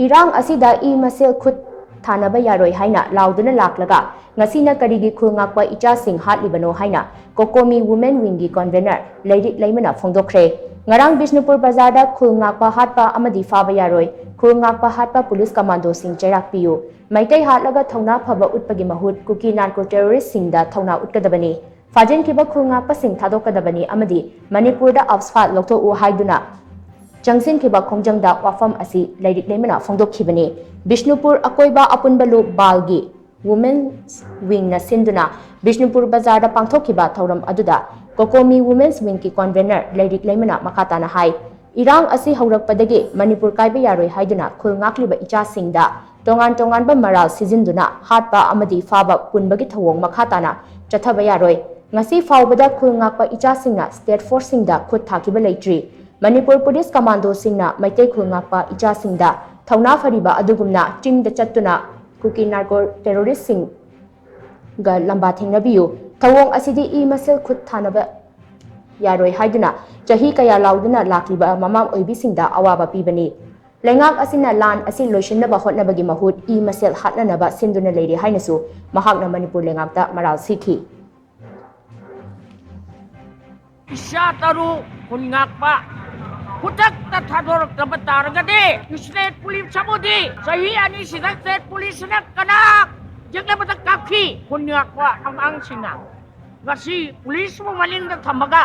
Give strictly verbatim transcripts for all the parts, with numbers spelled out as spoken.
ꯏꯔꯥꯡ ꯑꯁꯤꯗ ꯏ ꯃꯁꯦꯜ ꯈꯨꯠ ꯊꯥꯅꯕ ꯌꯥꯔꯣꯏ ꯍꯥꯏꯅ ꯂꯥꯎꯗꯨꯅ ꯂꯥꯛꯂꯒ ꯉꯁꯤꯅ ꯀꯔꯤꯒꯤ ꯈꯨꯜ ꯉꯥꯛꯄ ꯏꯆꯥꯁꯤꯡ ꯍꯥꯠꯂꯤꯕꯅꯣ ꯍꯥꯏꯅ COCOMI Women Wingꯒꯤ convener ꯂꯩꯔꯤꯛ ꯂꯩꯃꯅ ꯐꯣꯡꯗꯣꯛꯈ꯭ꯔꯦ꯫ ꯉꯔꯥꯡ ꯕꯤꯁꯅꯨꯄꯨꯔ ꯕꯖꯥꯔꯗ ꯈꯨꯜ ꯉꯥꯛꯄ ꯍꯥꯠꯄ ꯑꯃꯗꯤ ꯐꯥꯕ ꯌꯥꯔꯣꯏ, ꯈꯨꯜ ꯉꯥꯛꯄ ꯍꯥꯠꯄ ꯄꯨꯂꯤꯁ ꯀꯃꯥꯟꯗꯣꯁꯤꯡ ꯆꯩꯔꯥꯛ ꯄꯤꯌꯨ, ꯃꯩꯇꯩ ꯍꯥꯠꯂꯒ ꯊꯧꯅꯥ ꯐꯕ ꯎꯠꯄꯒꯤ ꯃꯍꯨꯠ ꯀꯨꯀꯤ narco terroristꯁꯤꯡꯗ ꯊꯧꯅꯥ ꯎꯠꯀꯗꯕꯅꯤ, ꯐꯥꯖꯤꯟꯈꯤꯕ ꯈꯨꯜ ꯉꯥꯛꯄꯁꯤꯡ ꯊꯥꯗꯣꯛꯀꯗꯕꯅꯤ ꯑꯃꯗꯤ ꯃꯅꯤꯄꯨꯔꯗ AFSPA ꯂꯧꯊꯣꯛꯎ ꯍꯥꯏꯗꯨꯅ ꯆꯪꯁꯤꯟꯈꯤꯕ ꯈꯣꯡꯖꯪꯗ ꯋꯥꯐꯝ ꯑꯁꯤ ꯂꯩꯔꯤꯛ ꯂꯩꯃꯅ ꯐꯣꯡꯗꯣꯛꯈꯤꯕꯅꯤ꯫ ꯕꯤꯁꯅꯨꯄꯨꯔ ꯑꯀꯣꯏꯕ ꯑꯄꯨꯟꯕ ꯂꯨꯞ ꯕꯥꯜꯒꯤ Women's Wingꯅ ꯁꯤꯟꯗꯨꯅ ꯕꯤꯁꯅꯨꯄꯨꯔ ꯕꯖꯥꯔꯗ ꯄꯥꯡꯊꯣꯛꯈꯤꯕ ꯊꯧꯔꯝ ꯑꯗꯨꯗ COCOMI Women's Wingꯒꯤ convener ꯂꯩꯔꯤꯛ ꯂꯩꯃꯅ ꯃꯈꯥ ꯇꯥꯅ ꯍꯥꯏ, ꯏꯔꯥꯡ ꯑꯁꯤ ꯍꯧꯔꯛꯄꯗꯒꯤ ꯃꯅꯤꯄꯨꯔ ꯀꯥꯏꯕ ꯌꯥꯔꯣꯏ ꯍꯥꯏꯗꯨꯅ ꯈꯨꯜ ꯉꯥꯛꯂꯤꯕ ꯏꯆꯥꯁꯤꯡꯗ ꯇꯣꯉꯥꯟ ꯇꯣꯉꯥꯟꯕ ꯃꯔꯥꯜ ꯁꯤꯖꯤꯟꯗꯨꯅ ꯍꯥꯠꯄ ꯑꯃꯗꯤ ꯐꯥꯕ ꯄꯨꯟꯕꯒꯤ ꯊꯧꯑꯣꯡ ꯃꯈꯥ ꯇꯥꯅ ꯆꯠꯊꯕ ꯌꯥꯔꯣꯏ꯫ ꯉꯁꯤ ꯐꯥꯎꯕꯗ ꯈꯨꯜ ꯉꯥꯛꯄ ꯏꯆꯥꯁꯤꯡꯅ state forceꯁꯤꯡꯗ ꯈꯨꯠ ꯊꯥꯈꯤꯕ ꯂꯩꯇ꯭ꯔꯤ꯫ ꯃꯅꯤꯄꯨꯔ ꯄꯨꯂꯤꯁ ꯀꯃꯥꯟꯗꯣꯁꯤꯡꯅ ꯃꯩꯇꯩ ꯈꯨꯜ ꯉꯥꯛꯄ ꯏꯆꯥꯁꯤꯡꯗ ꯊꯧꯅꯥ ꯐꯔꯤꯕ ꯑꯗꯨꯒꯨꯝꯅ ꯆꯤꯡꯗ ꯆꯠꯇꯨꯅ ꯀꯨꯀꯤ narco terroristꯁꯤꯡꯒ ꯂꯝꯕꯥ ꯊꯦꯡꯅꯕꯤꯌꯨ꯫ ꯊꯧꯑꯣꯡ ꯑꯁꯤꯗꯤ ꯏ ꯃꯁꯦꯜ ꯈꯨꯠ ꯊꯥꯅꯕ ꯌꯥꯔꯣꯏ ꯍꯥꯏꯗꯨꯅ ꯆꯍꯤ ꯀꯌꯥ ꯂꯥꯎꯗꯨꯅ ꯂꯥꯛꯂꯤꯕ ꯃꯃꯥ ꯑꯣꯏꯕꯤꯁꯤꯡꯗ ꯑꯋꯥꯕ ꯄꯤꯕꯅꯤ꯫ ꯂꯩꯉꯥꯛ ꯑꯁꯤꯅ ꯂꯥꯟ ꯑꯁꯤ ꯂꯣꯏꯁꯤꯟꯅꯕ ꯍꯣꯠꯅꯕꯒꯤ ꯃꯍꯨꯠ ꯏ ꯃꯁꯦꯜ ꯍꯥꯠꯅꯅꯕ ꯁꯤꯟꯗꯨꯅ ꯂꯩꯔꯤ ꯍꯥꯏꯅꯁꯨ ꯃꯍꯥꯛꯅ ꯃꯅꯤꯄꯨꯔ ꯂꯩꯉꯥꯛꯇ ꯃꯔꯥꯜ ꯁꯤꯈꯤ꯫ ꯏꯆꯥ ꯇꯔꯨꯛ ꯈꯨꯟ ꯉꯥꯛꯄ ꯈꯨꯗꯛꯇ ꯊꯥꯗꯣꯔꯛꯇꯕ ꯇꯥꯔꯒꯗꯤ state police ꯑꯃꯗꯤ ꯆꯍꯤ ꯑꯅꯤꯁꯤꯗ state policeꯅ ꯀꯅꯥ ꯌꯦꯛꯅꯕꯗ ꯀꯥꯞꯈꯤ? ꯈꯨꯟ ꯉꯥꯛꯄ ꯑꯉꯥꯡꯁꯤꯡꯅ ꯉꯁꯤ ꯄꯨꯂꯤꯁꯄꯨ ꯃꯅꯤꯡꯗ ꯊꯝꯃꯒ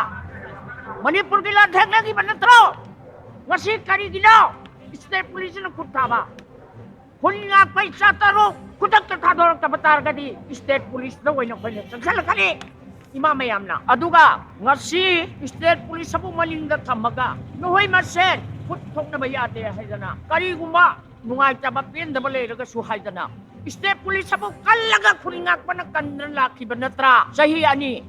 ꯃꯅꯤꯄꯨꯔꯒꯤ ꯂꯥꯟꯊꯦꯡꯅꯈꯤꯕ ꯅꯠꯇ꯭ꯔꯣ? ꯉꯁꯤ ꯀꯔꯤꯒꯤꯅꯣ state policeꯅ ꯈꯨꯠ ꯊꯥꯕ? ꯈꯨꯟ ꯉꯥꯛꯄ ꯏꯆꯥ ꯇꯔꯨꯛ ꯈꯨꯗꯛꯇ ꯊꯥꯗꯣꯔꯛꯇꯕ ꯇꯥꯔꯒꯗꯤ state policeꯇ ꯑꯣꯏꯅ ꯑꯩꯈꯣꯏꯅ ꯆꯪꯁꯤꯜꯂꯛꯀꯅꯤ꯫ ꯏꯃꯥ ꯃꯌꯥꯝꯅ ꯑꯗꯨꯒ ꯉꯁꯤ state police ꯑꯃꯕꯨ ꯃꯅꯤꯡꯗ ꯊꯝꯃꯒ ꯅꯈꯣꯏ ꯃꯁꯦꯟ ꯈꯨꯠ ꯊꯣꯛꯅꯕ ꯌꯥꯗꯦ ꯍꯥꯏꯗꯅ ꯀꯔꯤꯒꯨꯝꯕ ꯅꯨꯡꯉꯥꯏꯇꯕ ꯄꯦꯟꯗꯕ ꯂꯩꯔꯒꯁꯨ ꯍꯥꯏꯗꯅ state police ꯑꯃꯕꯨ ꯀꯜꯂꯒ ꯈꯨꯟ ꯉꯥꯛꯄꯅ ꯀꯟꯗꯅ ꯂꯥꯛꯈꯤꯕ ꯅꯠꯇ꯭ꯔꯥ? ꯆꯍꯤ ꯑꯅꯤ